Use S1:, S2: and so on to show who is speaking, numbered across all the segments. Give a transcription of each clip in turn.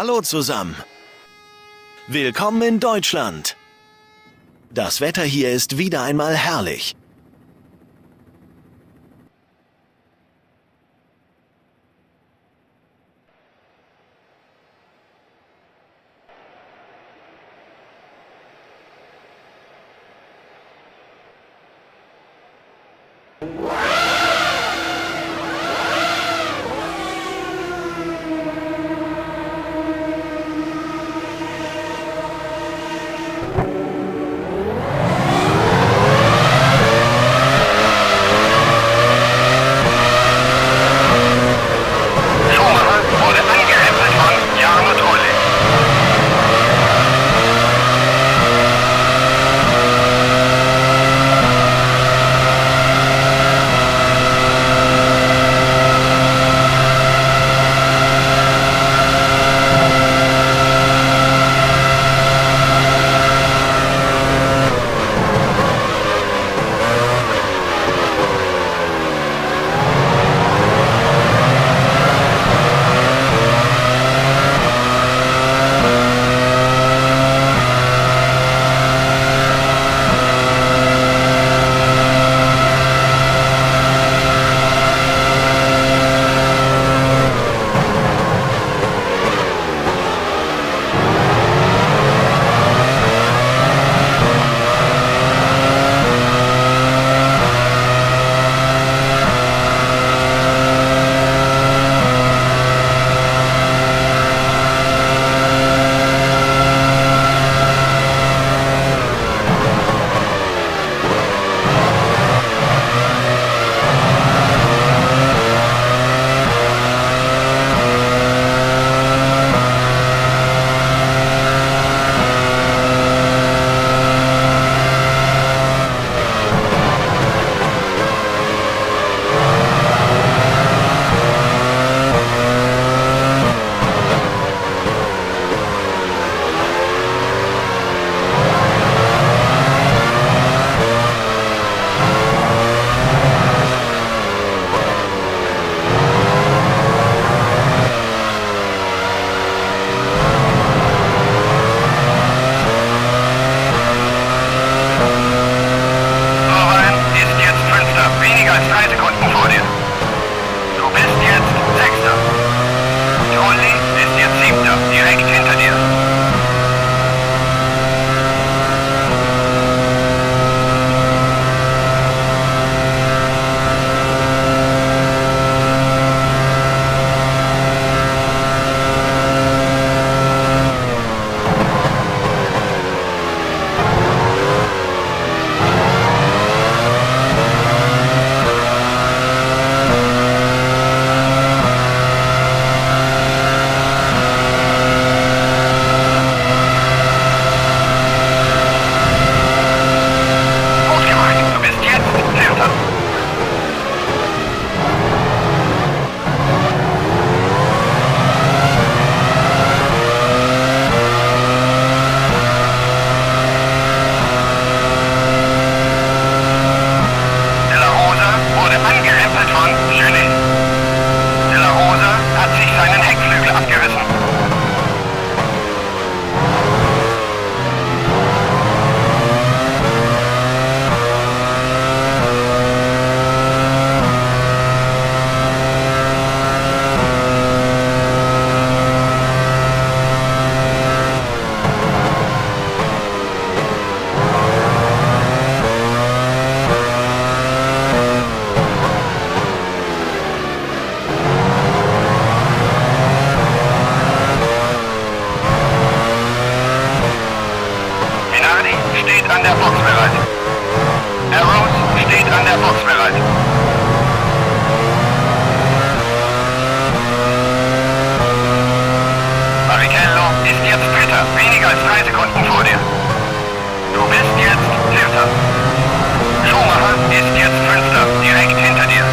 S1: Hallo zusammen. Willkommen in Deutschland. Das Wetter hier ist wieder einmal herrlich.
S2: Schumacher wurde angerempelt von Jarno Trulli. Irvine ist jetzt Fünfter, weniger als 3 Sekunden vor dir. Du bist jetzt Sechster. Trulli ist jetzt Siebter, direkt hinter dir. Gut gemacht, du bist jetzt Vierter. De La Rosa wurde angerempelt von Genet. De La Rosa hat sich seinen Heckflügel abgerissen. Minardi steht an der Box bereit. Arrows steht an der Box bereit. Barrichello ist jetzt Dritter, weniger als 3 Sekunden vor dir. Du bist jetzt Vierter. Schumacher ist jetzt Fünfter, direkt hinter dir.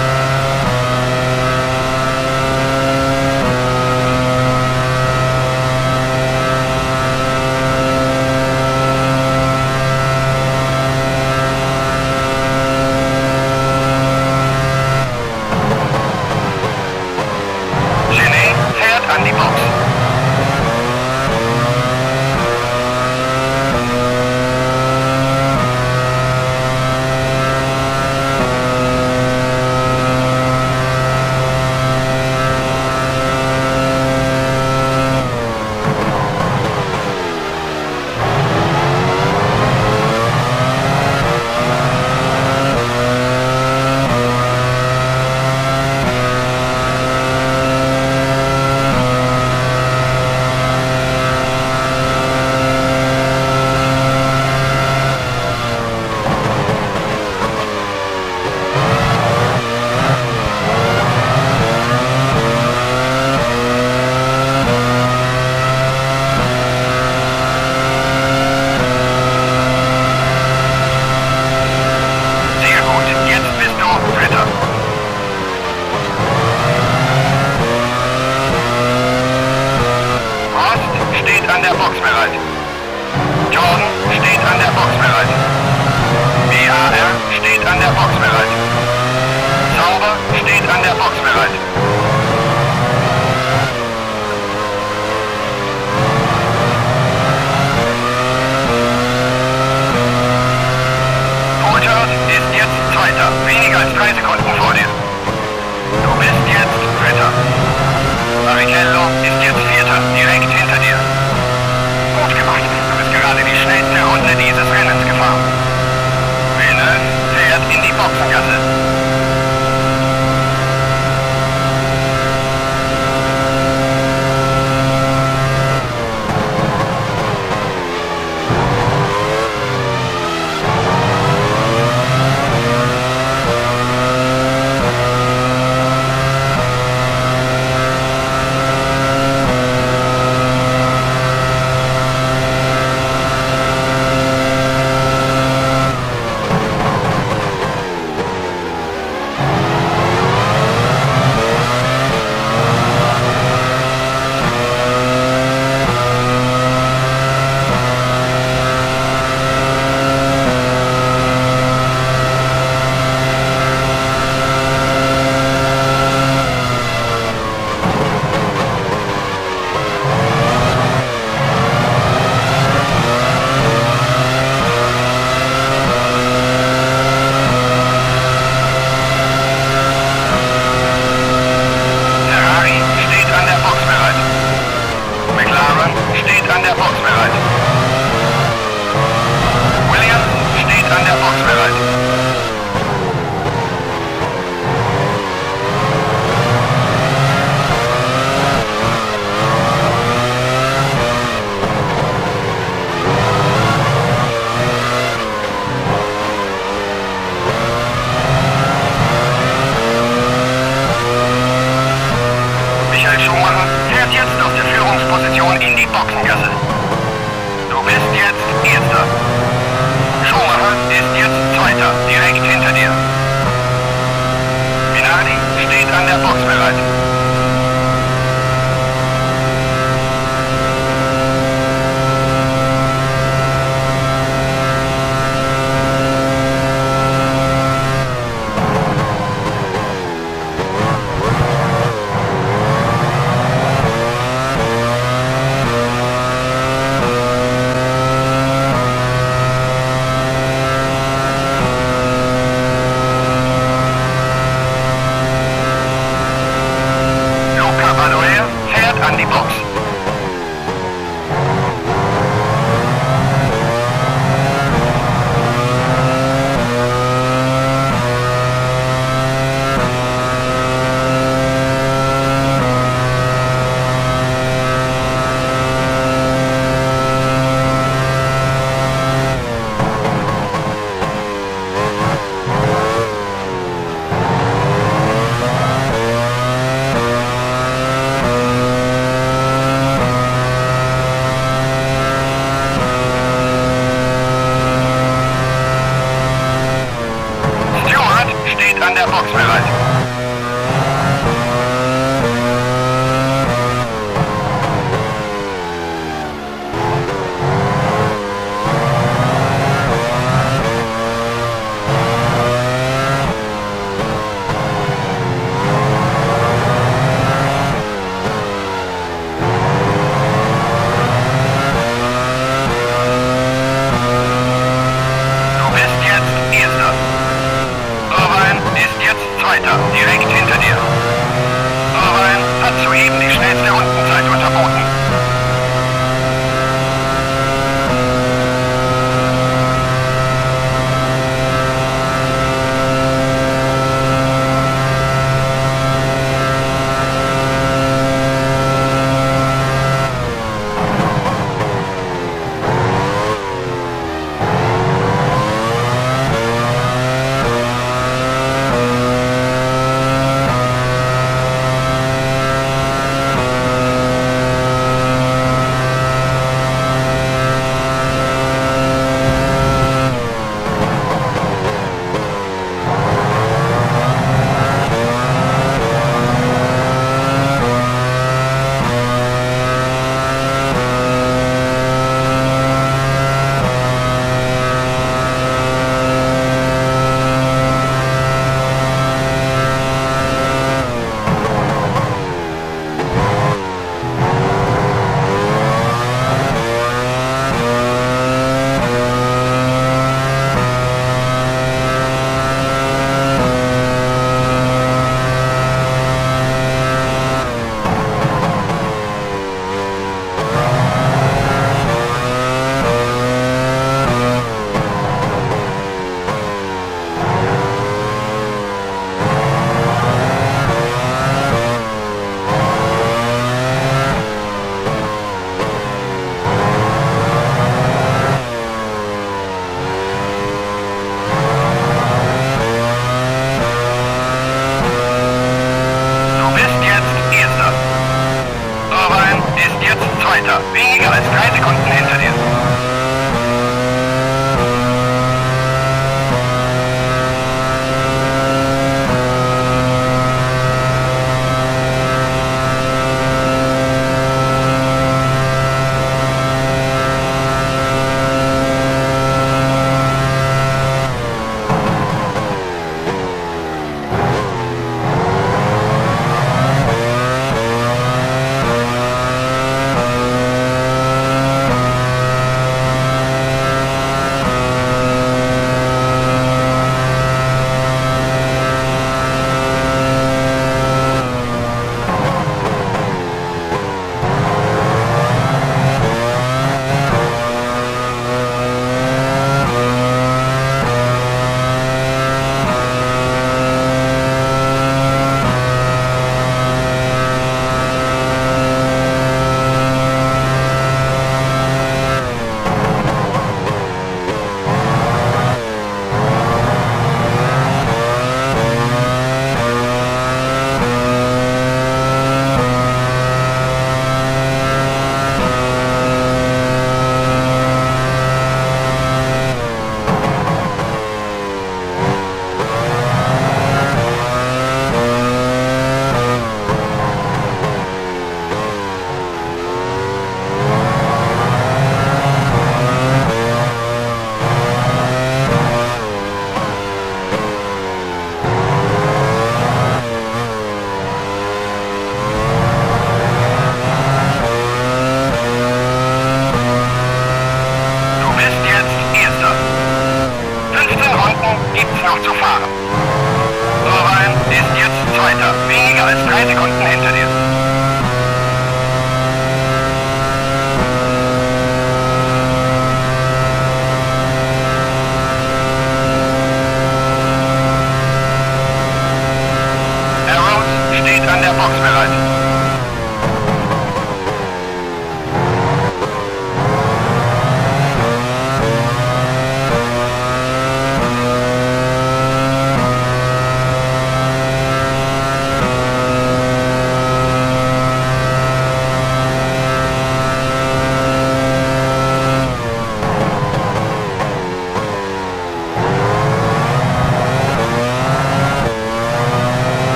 S2: Genet fährt an die Box. Box bereit. Jordan steht an der Box bereit. BAR steht an der Box bereit. Sauber steht an der Box bereit. Coulthard ist jetzt Zweiter, weniger als 3 Sekunden vor dir. Du bist jetzt Dritter. Barrichello ist jetzt Vierter, direkt hinter dir. Gut gemacht, du bist gerade die schnellste Runde dieses Rennens gefahren. Villeneuve fährt in die Boxengasse. Ferrari steht an der Box bereit. McLaren steht an der Box bereit. Williams steht an der Box bereit. Michael Schumacher fährt jetzt aus der Führungsposition in die Boxengasse. Du bist jetzt Erster. Schumacher ist jetzt Zweiter, direkt hinter dir. Minardi steht an der Box bereit. Zweiter, weniger als 3 Sekunden hinter dir.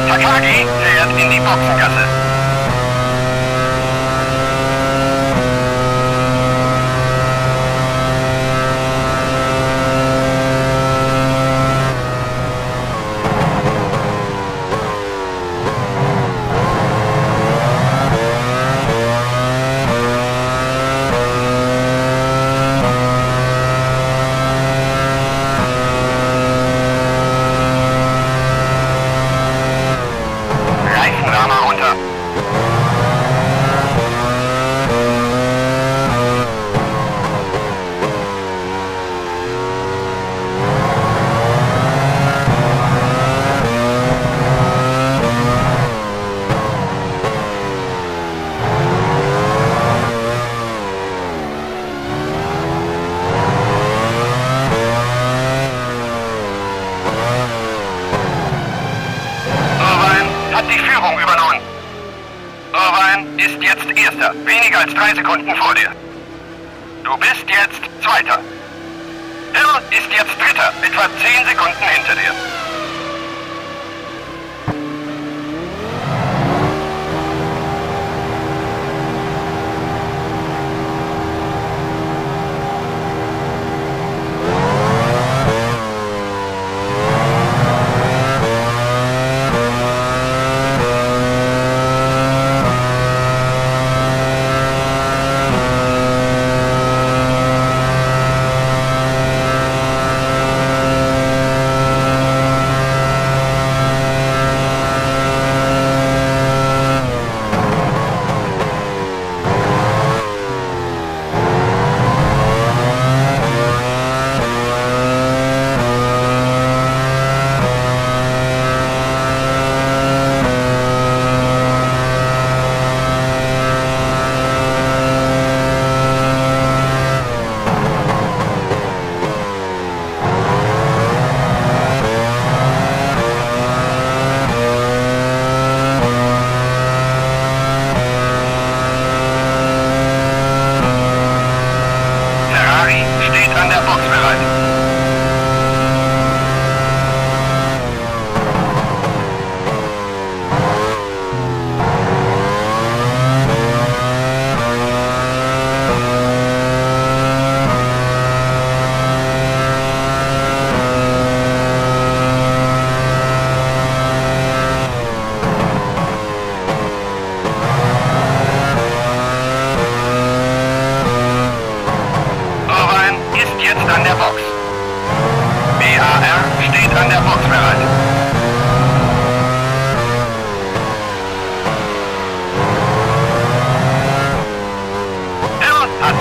S2: Takagi fährt in die Boxengasse. Reifenrammer runter. Irvine hat die Führung übernommen. Irvine ist jetzt Erster, weniger als 3 Sekunden vor dir. Du bist jetzt Zweiter. Hill ist jetzt Dritter, etwa 10 Sekunden hinter dir.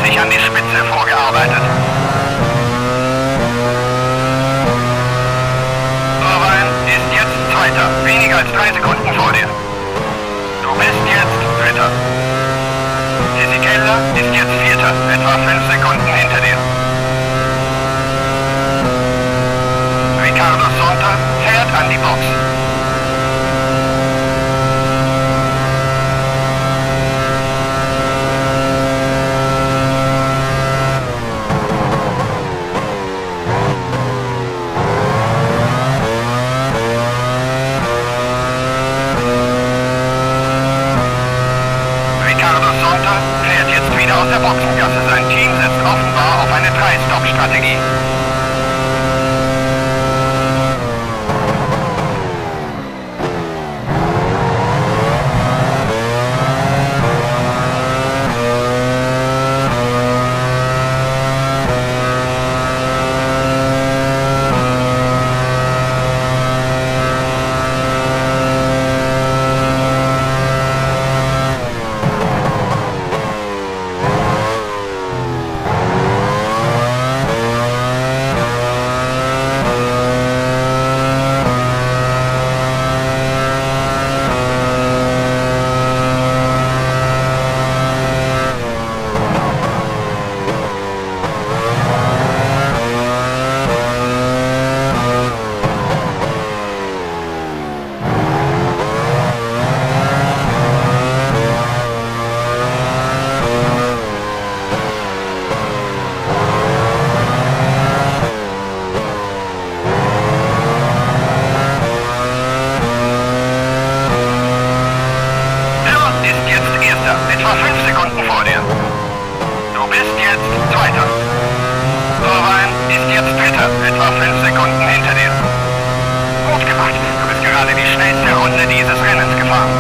S2: hat sich an die Spitze vorgearbeitet. Irvine ist jetzt Zweiter, weniger als 3 Sekunden vor dir. Du bist jetzt Dritter. Fisichella ist jetzt Vierter, etwa 5 Sekunden hinter dir. Ricardo Zonta fährt an die Box. Ricardo Zonta fährt jetzt wieder aus der Boxengasse. Sein Team setzt offenbar auf eine 3-Stop-Strategie. Etwa 5 Sekunden vor dir. Du bist jetzt Zweiter. Irvine ist jetzt Dritter, etwa 5 Sekunden hinter dir. Gut gemacht, du bist gerade die schnellste Runde dieses Rennens gefahren.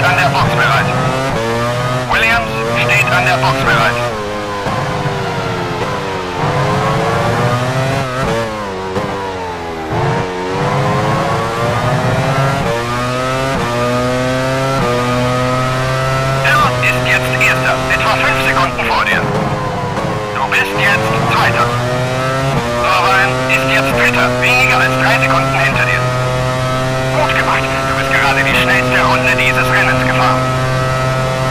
S2: an der Box bereit. Williams steht an der Box bereit. Hill ist jetzt Erster, etwa 5 Sekunden vor dir. Du bist jetzt Zweiter. Irvine ist jetzt Dritter, weniger als 3 Sekunden hinter dir. Gut gemacht, du bist gerade die schnellste Runde dieses Rennens gefahren.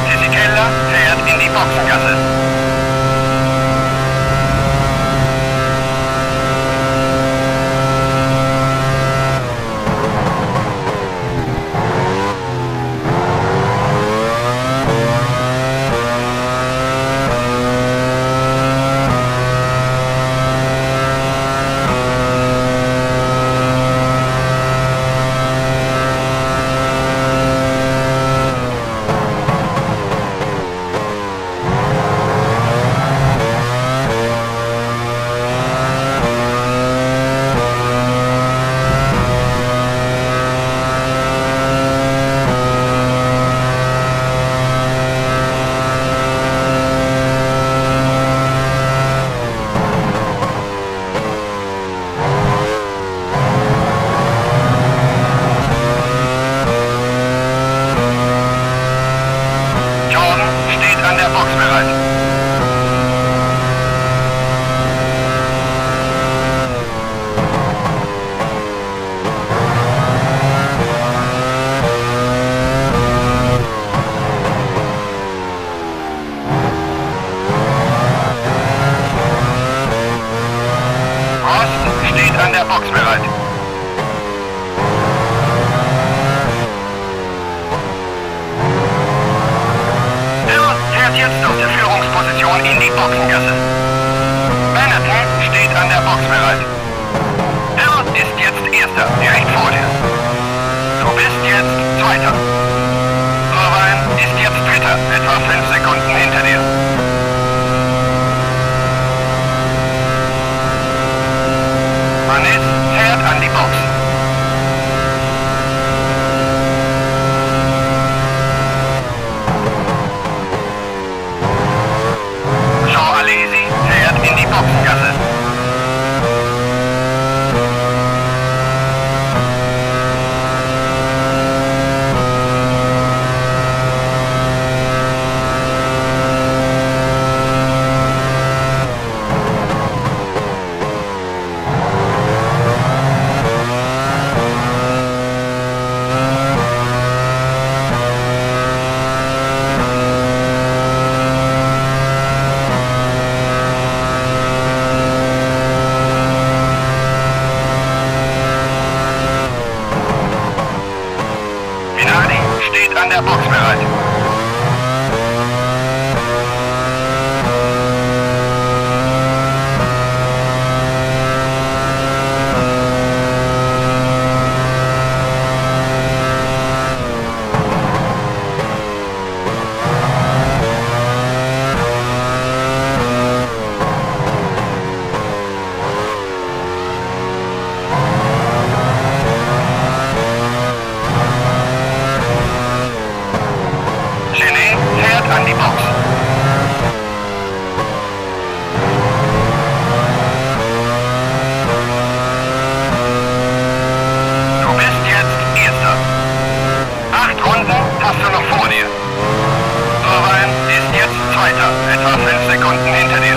S2: Fisichella fährt in die Boxengasse. Jordan steht an der Box bereit. Prost steht an der Box bereit. Hill fährt jetzt aus der Führungsposition in die Boxengasse. Benetton steht an der Box bereit. Hill ist jetzt Erster, direkt vor dir. Du bist jetzt Zweiter. Irvine ist jetzt Dritter, etwa 5 Sekunden hinter dir. Panis fährt an die Box. Jean Alesi fährt in die Boxengasse. Minardi steht an der Box bereit. Genet fährt an die Box. Du bist jetzt Erster. 8 Runden hast du noch vor dir. Irvine ist jetzt Zweiter, etwa 5 Sekunden hinter dir.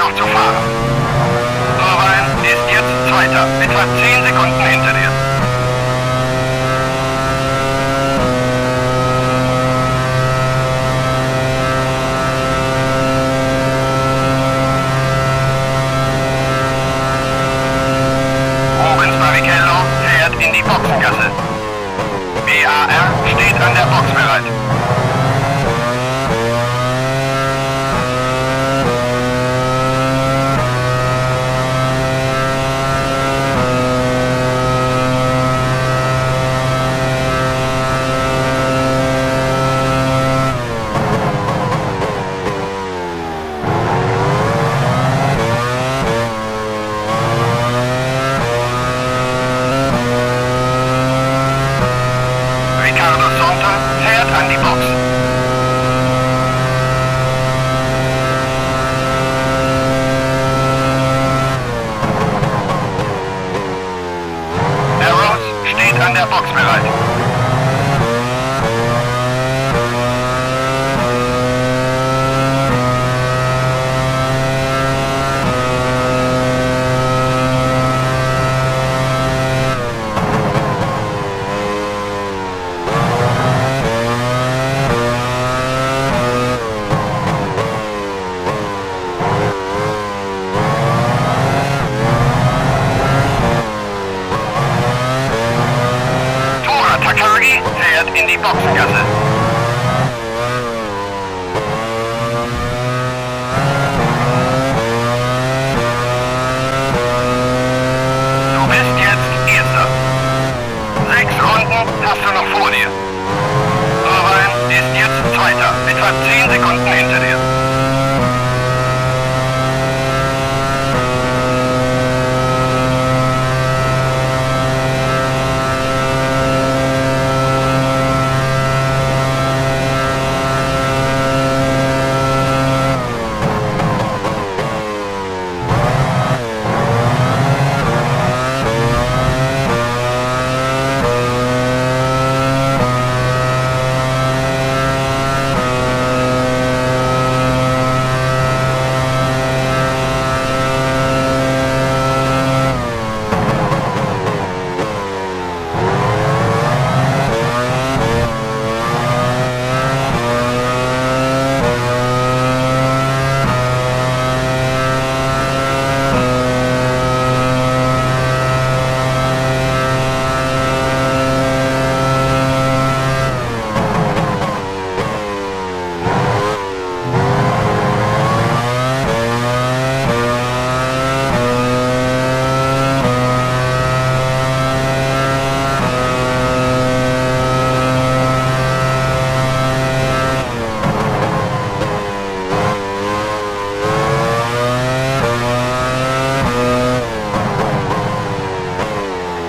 S2: noch zu fahren. Irvine ist jetzt Zweiter, etwa 10 Sekunden hinter dir. Rubens Barrichello fährt in die Boxengasse. BAR steht an der Box bereit. Ricardo Sonta fährt an die Box. Arrows steht an der Box bereit. Tora Takagi fährt in die Boxengasse. Du bist jetzt Erster. 6 Runden hast du noch vor dir. Irvine ist jetzt Zweiter, etwa 10 Sekunden hinter dir.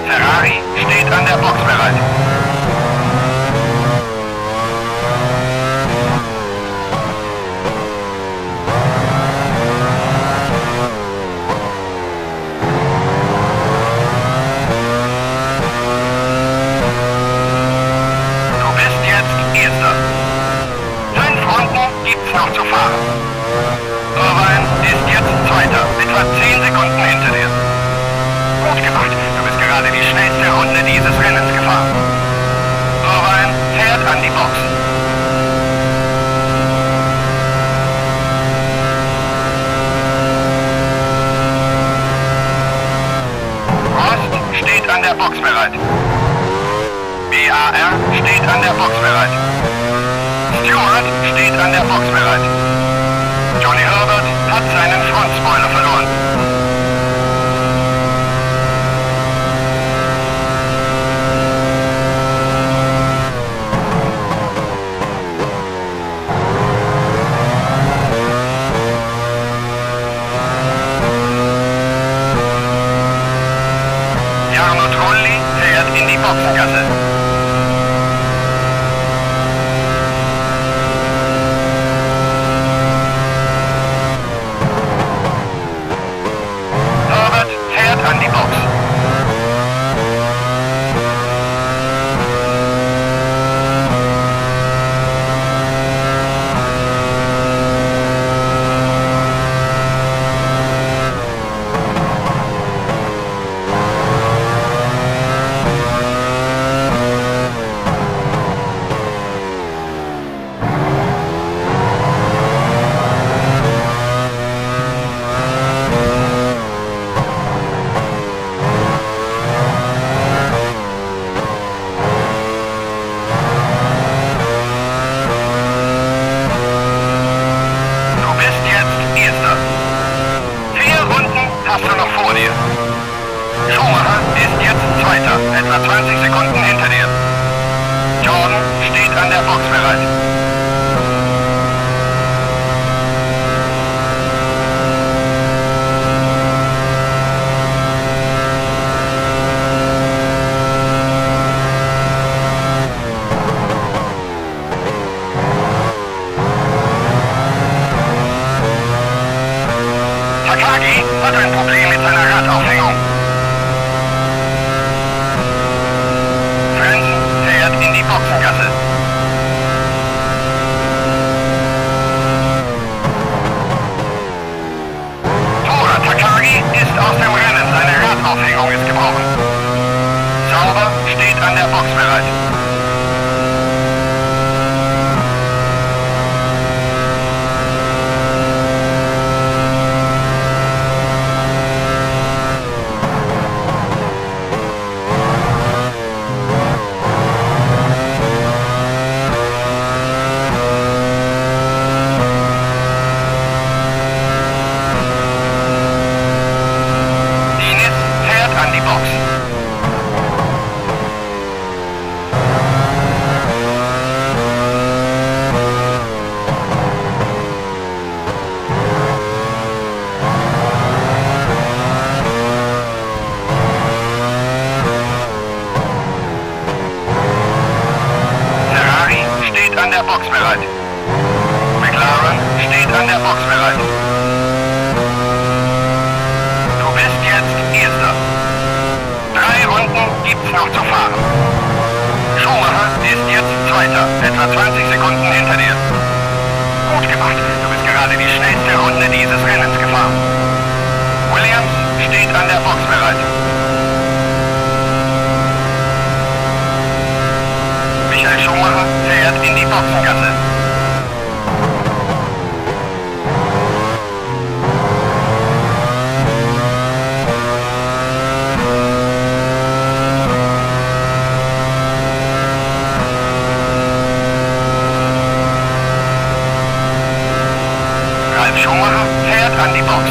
S2: Ferrari steht an der Box bereit. Du bist jetzt Erster. 5 Runden gibt's noch zu fahren. Irvine ist jetzt Zweiter, etwa 10 Sekunden hinter dir. Gut gemacht, du bist gerade die schnellste Runde dieses Rennens gefahren. Irvine fährt an die Box. Rost steht an der Box bereit. BAR steht an der Box bereit. Stewart steht an der Box bereit. Johnny Herbert hat seinen Frontspoiler verloren. Jarno Trulli fährt in die Boxengasse. steht an der Box bereit. McLaren steht an der Box bereit. Du bist jetzt Erster. 3 Runden gibt's noch zu fahren. Schumacher ist jetzt Zweiter, etwa 20 Sekunden hinter dir. Gut gemacht, du bist gerade die schnellste Runde dieses Rennens gefahren. Williams steht an der Box bereit. Michael Schumacher fährt in die Boxengasse. Ralf Schumacher fährt an die Box.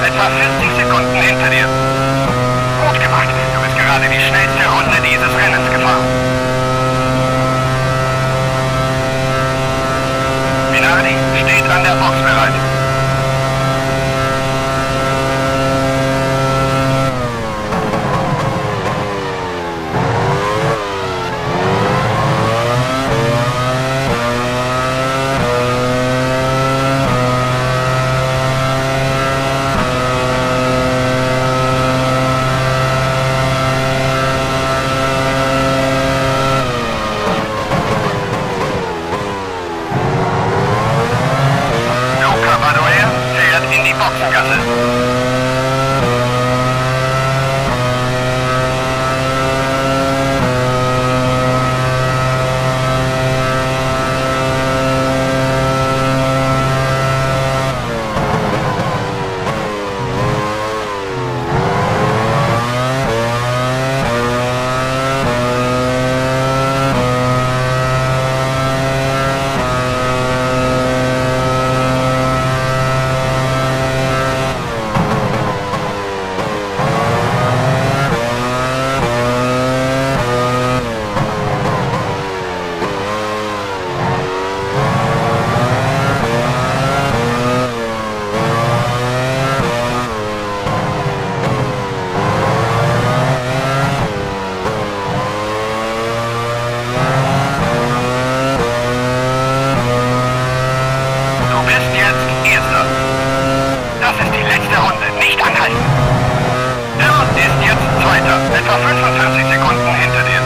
S2: Etwa 40 Sekunden hinter dir. Gut gemacht. Du bist gerade die schnellste Runde dieses Rennens gefahren. Minardi steht an der Box bereit. In die Boxengasse. Das ist die letzte Runde. Nicht anhalten. Hill ist jetzt Zweiter. Etwa 45 Sekunden hinter dir.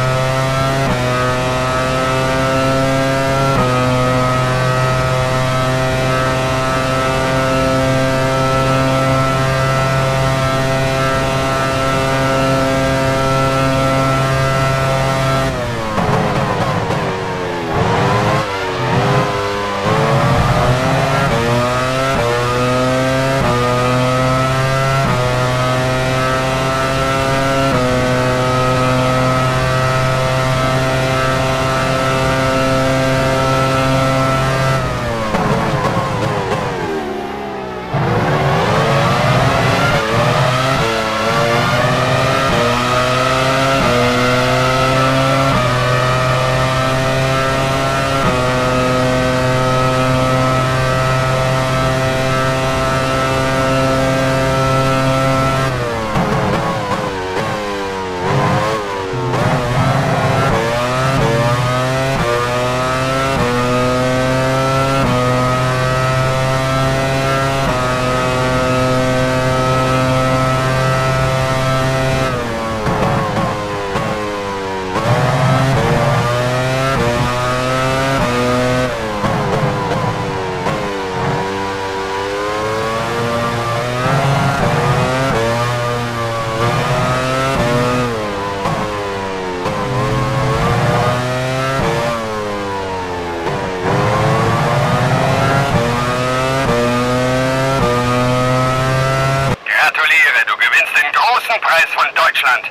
S2: Preis von Deutschland.